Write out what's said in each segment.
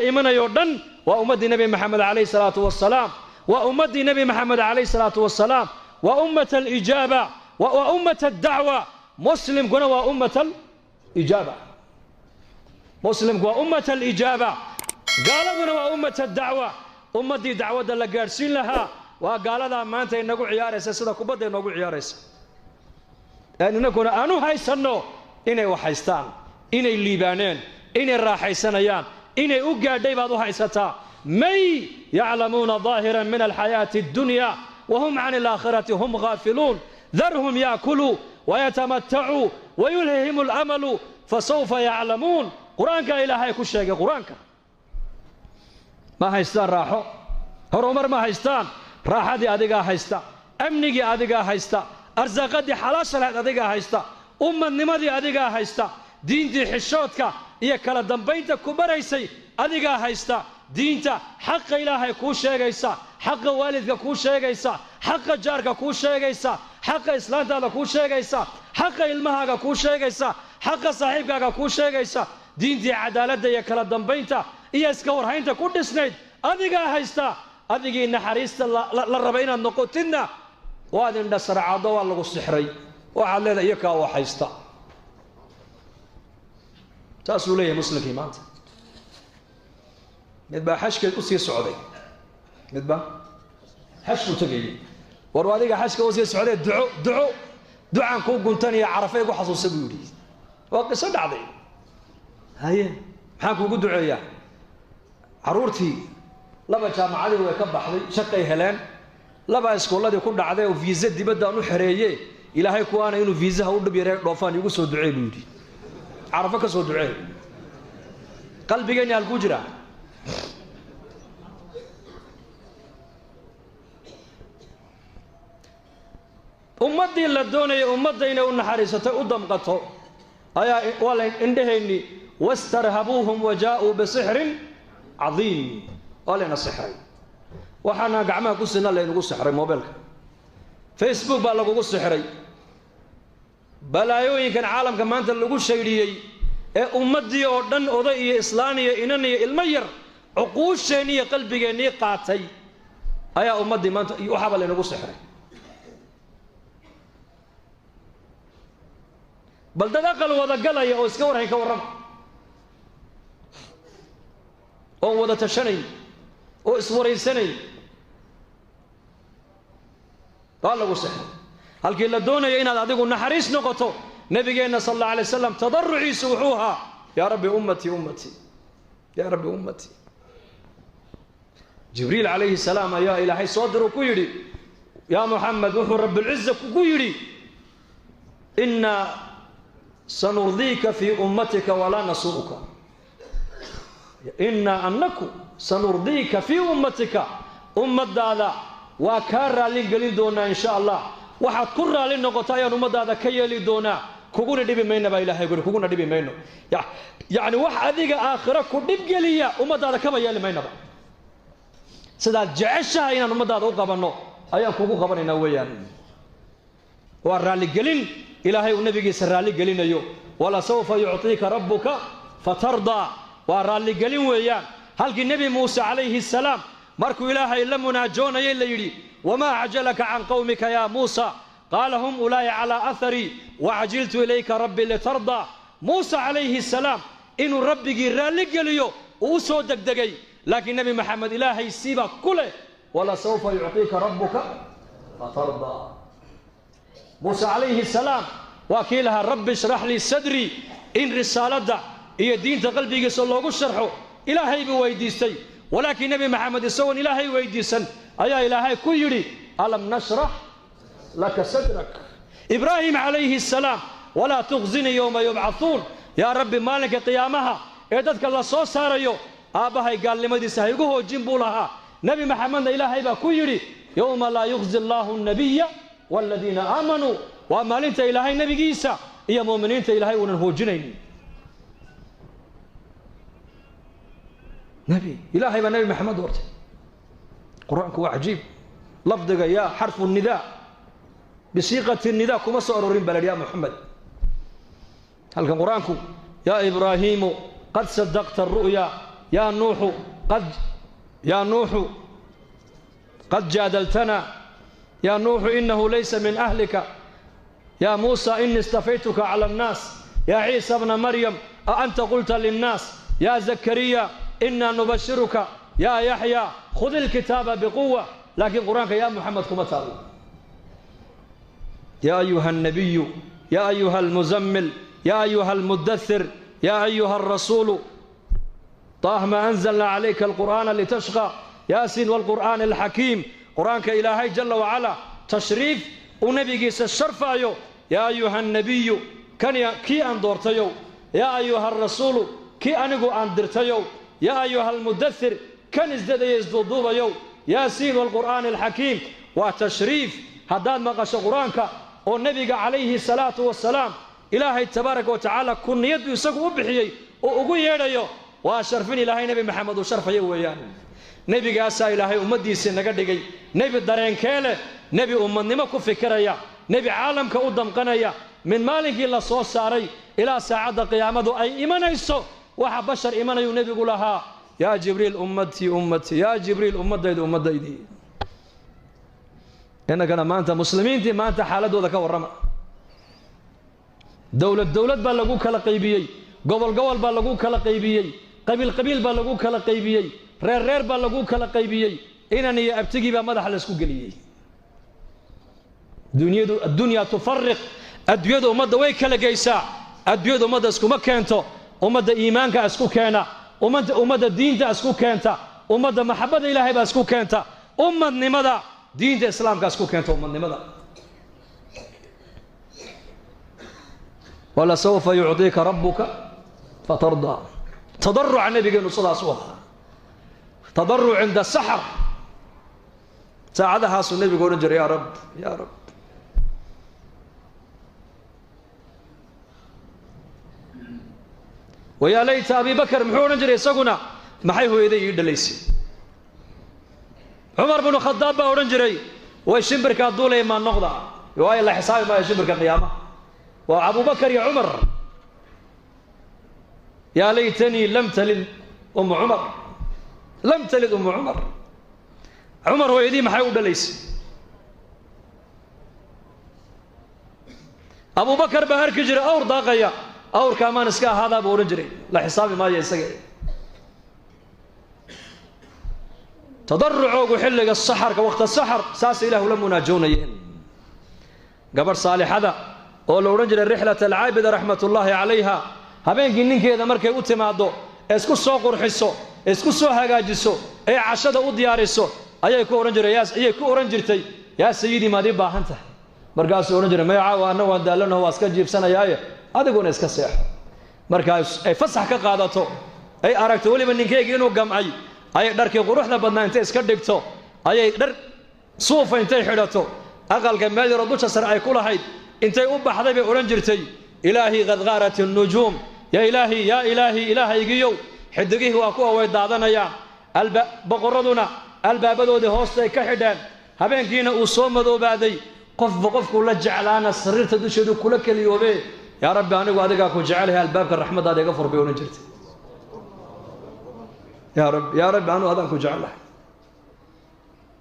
Imanayoo dhan waa ummaddii Nebi Maxamed calayhi salaatu wasalaam, waa ummaddii Nebi Maxamed calayhi salaatu wasalaam, waa ummat alijaaba, waa ummat addacwa. Muslimkuna waa ummat alijaaba, muslimku waa ummat alijaaba, gaaladuna waa ummat addacwa. Ummaddii dacwadda la gaadhsiin lahaa waa gaaladaa maanta inagu ciyaaraysa sida kubadda inoogu ciyaaraysa, inaguna aanu haysanno inay wax haystaan, inay liibaaneen, inay raaxaysanayaan, inay u gaadhay baad u haysataa. May yaclamuuna daahiran min alxayaati addunya wahum can alaakhirati hum ghaafiluun. Darhum yaakuluu wayatamatacuu wayulhihim alamalu fasawfa yaclamuun. Qur-aanka Ilaahay ku sheegay. Qur-aanka ma haystaan raaxo, horumar ma haystaan. Raaxadii adigaa haysta, amnigii adigaa haysta, arsaaqadii xalaasha lahayd adigaa haysta, ummadnimadii adigaa haysta, diintii xishoodka iyo kala dambaynta ku baraysay adigaa haysta, diinta xaqa Ilaahay kuu sheegaysa, xaqa waalidka kuu sheegaysa, xaqa jaarka kuu sheegaysa, xaqa islaantaada kuu sheegaysa, xaqa ilmahaaga kuu sheegaysa, xaqa saaxiibkaaga kuu sheegaysa, diintii cadaaladda iyo kala dambaynta iyo iska warhaynta ku dhisnayd adigaa haysta. Adigii naxariista la raba inaad noqotidna waad indhasarcado, waa lagu sixray, waxaad leedahay iyo kaa wax haysta. Saasuu leeyahay muslimkii maanta. Mid baa xashkeed usii socday, mid baa xashku tegayay. War adiga xashka usii socday, duco duco ducaan kuu guntanaya, carafay ku xasuusa buu yidhi. Waa qiso dhacday. Haye, maxaan kuugu duceeyaa? Carruurtii laba jaamacadii way ka baxday, shaqay heleen, laba iskuulladii ku dhacday oo viisa dibaddaan u xereeye. Ilaahay kuwaana inuu viisaha u dhib yaree dhoofaan iigu soo ducee buu yidhi. Carafo ka soo ducee. Qalbigeenni halkuu jiraa? Ummaddii la doonayay ummadda inay u naxariisatay, u damqato, ayaa waa la indhahayni. Wastarhabuuhum wa jaa-uu bisixrin cadiim. Waa layna sixray, waxaana gacmaha ku sina laynagu sixray. Mobeelka Facebook baa lagugu sixray. Balaayooyinkan caalamka maanta lagu shaydhiyey ee ummaddii oo dhan, oday iyo islaan iyo inan iyo ilmo yar, cuquusheenni iyo qalbigeennii qaatay ayaa ummaddii maanta waxaaba laynagu sixray. Bal dad aqal wada galaya oo iska warhayn ka warrama, oon wada tashanayn oo iswaraysanayn, waa lagu sixray. Halkii la doonayo inaad adigu naxariis noqoto, nabigeenna sal alla alay waslam tadaruciisu wuxuu ahaa: yaa rabbi ummatii, ummatii, yaa rabbi ummatii. Jibriil calayhi salaam ayaa Ilaahay soo diruu ku yidhi: yaa Muxamed, wuxuu Rabbilciza kugu yidhi innaa sanurdiika fii ummatika walaa nasuu'uka. Innaa annaku sanurdiika fii ummatika, ummaddaada waa kaa raallin gelin doonaa in sha Allah. Waxaad ku raalli noqoto ayaan ummaddaada ka yeeli doonaa, kuguna dhibi mayna baa Ilahay guri, kuguna dhibi mayno. Yacni wax adiga aakhiro ku dhibgeliya ummaddaada kaba yeeli maynaba. Sidaad jeceshahay inaan ummaddaada u qabanno ayaan kugu qabanaynaa weeyaan. Waa raalligelin Ilaahay uu nabigiisa raalli gelinayo. Walasawfa yucطiika rabbuka fatardaa, waa raalligelin weeyaan. Halkii Nebi Muuse calayhi salaam markuu Ilaahay la munaajoonayay la yidhi: wamaa acjalaka can qowmika yaa Muusa? Qaala hum ulaa'i calaa aharii wacajiltu ilayka rabbi litardaa. Muuse calayhi salaam inuu rabbigii raalli geliyo uu u soo degdegay, laakiin Nebi Maxamed Ilaahay siibaa ku leh: walasawfa yucطiika rabbuka fatardaa. Muuse calayhi salaam waa kii lahaa: rabbi ishrax lii sadrii. In risaaladda iyo diinta qalbigiisa loogu sharxo Ilaahay buu weydiistay, walaakiin Nebi Maxamed isagoon Ilaahay weydiisan ayaa Ilaahay ku yidhi: alam nashrax laka sadrak. Ibraahim calayhi salaam: walaa tukhzinii yowma yubcathuun. Yaa Rabbi, maalinka qiyaamaha ee dadka la soo saarayo aabbahay gaalnimadiisa ha igu hoojin buu lahaa. Nebi Maxamedna Ilaahay baa ku yidhi: yowma laa yukhzi allaahu annabiya waaladiina aamanuu. Waa maalinta Ilaahay nebigiisa iyo mu'miniinta Ilaahay uunan hoojinaynin. Nebi Ilaahay baa Nebi Maxamed doortay. Qur-aanku waa cajiib. Lafdiga yaa xarfu nidaa bisiiqati nidaa kuma soo arorin baa la yidhi ya Muxamed halkan. Qur-aanku: yaa Ibraahiimu qad sadaqta aru'ya Yaa Nuuxu qad, yaa Nuuxu qad jaadaltana, yaa Nuuxu inahu laysa min ahlika, yaa Muusa inii istafaytuka cala annaas, yaa Ciisa bna Maryam a anta qulta linnaas, yaa Zakariya inaa nubashiruka, yaa Yaxya khud ilkitaaba biquwa. Laakiin Qur-aanka yaa Muxamed kuma taalo. Yaa ayuha alnabiyu, yaa ayuha almuzammil, yaa ayuha almudathir, yaa ayuha alrasuulu, طه ما أنزلنا عليك القرآن لتشقى، ياسين والقرآن الحكيم. قرآنك إلهي جل وعلا تشريف ونبيgiisa sharfaayo. Yaa ayuha الnabiyu, kan kii aan doortayow, yaa ayuha alrasuulu, kii anigu aan dirtayow, yaa ayuha almudathir, kan isdadaya isduuduubayow, yaasiin walqur'aani alxakiim. Waa tashriif. Haddaad maqasho Qur-aanka oo nebiga calayhi salaatu wasalaam Ilaahay tabaaraka wa tacaala kuniyaddu isagu u bixiyey oo ugu yeedhayo, waa sharfin Ilaahay Nebi Maxamed uu sharfayo weeyaan. Nebigaasaa Ilaahay ummaddiisii naga dhigay, nebi dareenkee leh, nebi ummadnimo ku fikiraya, nebi caalamka u damqanaya. Min maalinkii la soo saaray ilaa saacadda qiyaamadu ay imanayso, waxa bashar imanayuu nebigu lahaa: yaa Jibriil, ummatii, ummatii, yaa Jibriil, ummaddaydu, ummaddaydii. Innagana maanta muslimiintii maanta xaaladooda ka warrama. Dowlad dowlad baa lagu kala qaybiyey, gobol gobol baa lagu kala qaybiyey, qabiil qabiil baa lagu kala qaybiyey, reer reer baa lagu kala qaybiyey, inan iyo abtigii baa madaxa laysku geliyey. Dunyadu addunyaa tufariq, adduunyadu ummadda way kala geysaa, adduunyadu ummadda iskuma keento. Ummadda iimaanka isku keena, ummadda diinta isku keenta, ummadda maxabadda Ilaahay baa isku keenta, ummadnimada diinta Islaamka isku keenta ummadnimada. Walasawfa yucطiika rabbuka fatardaa. Tadaruca nabigeenu sidaas u ahaa, tadaruc cinda saxar. Saacadahaasuu nebigu odhan jiray: yaa Rab, yaa Rab. Wayaa layta Abi Bakar muxuu odhan jiray isaguna? Maxay hooyaday ii dhalaysay? Cumar binu Khadaab baa odhan jiray: way shimbirkaa duulaya maa noqda, waayo la xisaabi maayo shimbirka qiyaamaha. Waa Abubakar iyo Cumar. Yaa laytanii lam talid umu Cumar, lam talid umu Cumar. Cumar hooyadii maxay u dhalaysay? Abubakar baa arki jiray awr daaqaya, awrka amaan iska ahaadaa buu odhan jiray, la xisaabi maayo isaga. Tadarucoogu xilliga saxarka, waqta saxar, saasay Ilah ula munaajoonayeen. Gabadh saalixada oo la odhan jiray Rixlat Alcaabida raxmatullaahi calayha, habeenkii ninkeeda markay u timaaddo ee isku soo qurxiso, ee isku soo hagaajiso, ee cashada u diyaariso, ayay ku odhan jiray, ayay ku odhan jirtay: yaa sayidii, maad ii baahan tahay? Markaasuu odhan jiray: maya, caawa anna waan daallanaho, waa iska jiibsanayaaye, adiguna iska seexo. Markaas ay fasax ka qaadato, ay aragto weliba ninkeygii inuu gamcay, ayay dharkii quruxda badnaa intay iska dhigto, ayay dhar suufa intay xidhato, aqalka meel yaroo dusha sare ay ku lahayd intay u baxday bay odhan jirtay: ilaahii, qad qaarat annujuum, yaa Ilaahi, yaa Ilaahi, Ilaahaygiyow, xidigihii waa kuwa way daadanayaan, boqorraduna albaabadoodii hoostay ka xidheen, habeenkiina uu soo madoobaaday, qofba qofkuu la jeclaana sariirta dusheedu kula keliyoobe, yaa Rabbi, anigu adigaa ku jecelahay, albaabka raxmaddaada iga fur, bay odhan jirtay. Yaa Rabbi, yaa Rabbi, anigu adaan ku jecelahay.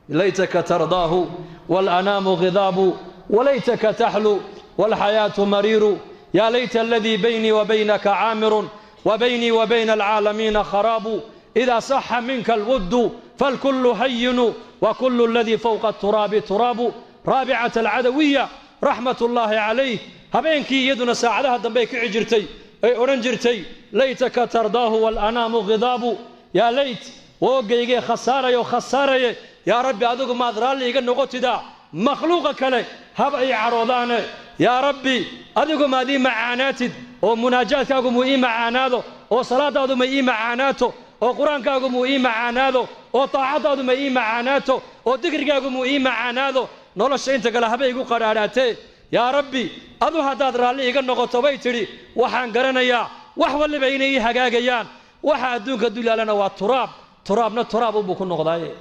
Laytaka tardaahu walanaamu khidaabu, walaytaka taxlu walxayaatu mariiru, yaa layta aladii baynii wa baynaka caamirun, wa baynii wa bayna alcaalamiina kharaabu, idaa saxa minka alwuddu falkullu hayinu, wa kullu aladii fowqa aturaabi turaabu. Raabicata Alcadawiya raxmat ullaahi calayh, habeenkii iyaduna saacadaha dambey kici jirtay, ay odhan jirtay: laytaka tardaahu walanaamu khidaabu, yaa layt, woogaygee khasaarayo khasaaraye, yaa Rabbi, adigu maad raalli iga noqotidaa, makhluuqa kale haba ii cadhoodaane, yaa Rabbi, adigu maad ii macaanaatid, oo munaajaadkaagu muu ii macaanaado, oo salaadaadu ma ii macaanaato, oo Qur-aankaagu muu ii macaanaado, oo taacaddaadu ma ii macaanaato, oo dikrigaagu muu ii macaanaado, nolosha inta kale haba igu qadhaadhaatee, yaa Rabbi, adu haddaad raalli iga noqoto, bay tidhi, waxaan garanayaa wax walliba inay ii hagaagayaan, waxa adduunka dulyaalana waa turaab, turaabna turaab unbuu ku noqdaaye.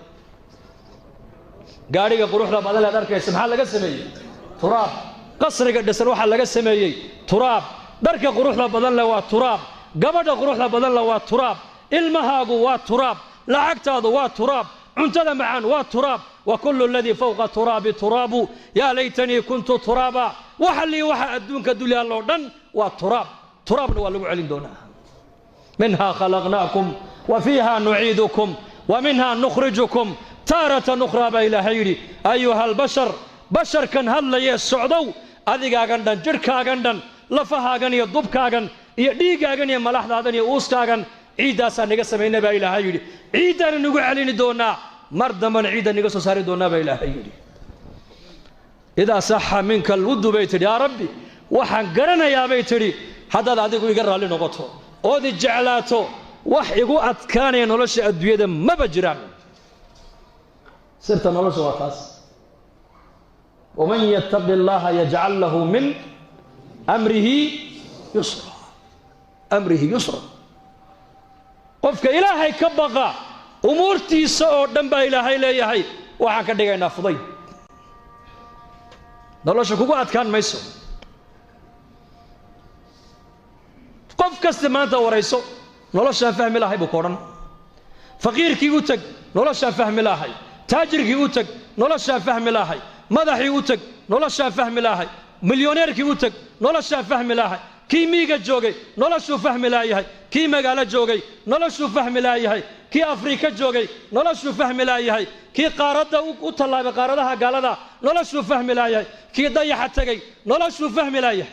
Gaadhiga quruxda badan lead arkaysa maxaa laga sameeyey? Turaab. Qasriga dhisan waxaa laga sameeyey turaab. Dharka quruxda badan leh waa turaab. Gabadha quruxda badan leh waa turaab. Ilmahaagu waa turaab, lacagtaadu waa turaab, cuntada macaan waa turaab. Wa kullu aladii fawqa turaabi turaabu, yaa laytanii kuntu turaaba. Waxa lii waxa adduunka dul yaalloo dhan waa turaab, turaabna waa lagu celin doonaa. Minhaa khalaqnaakum wa fiiha nuciidukum wa minhaa nukhrijukum taaratan ukhraa baa Ilaahay yidhi. Ayuha albashar, basharkan hadlayee socdow, adigaagan dhan, jidhkaagan dhan, lafahaagan iyo dubkaagan iyo dhiiggaagan iyo malaxdaadan iyo uuskaagan ciiddaasaa naga samaynay baa Ilaahay yidhi. Ciiddaana nagu celini doonaa, mar dambana ciidda naga soo saari doonaa baa Ilaahay yidhi. Idaa saxa minka alwuddu bay tidhi, yaa Rabbi, waxaan garanayaa bay tidhi, haddaad adigu iga raalli noqoto ood i jeclaato, wax igu adkaanaya nolosha adduunyada maba jiraan. Sirta nolosha waa taas. Waman yattaqi allaha yajcal lahu min amrihi yusra, amrihi yusra. Qofka Ilaahay ka baqa umuurtiisa oo dhan baa Ilaahay leeyahay waxaan ka dhigaynaa fudayd, nolosha kugu adkaan mayso. Qof kasta maanta warayso, noloshaan fahmi lahay buu ku odhan. Faqiirkii u teg, noloshaan fahmi lahay. Taajirkii u teg, noloshaan fahmi lahay. Madaxii u teg, noloshaan fahmi lahay. Milyoneerkii u teg, noloshaan fahmi lahay. Kii miiga joogay noloshuu fahmi laayahay, kii magaalo joogay noloshuu fahmi laayahay, kii Afrika joogay noloshuu fahmi laayahay, kii qaaradda u tallaabay qaaradaha gaalada noloshuu fahmi laayahay, kii dayaxa tegey noloshuu fahmi laayahay.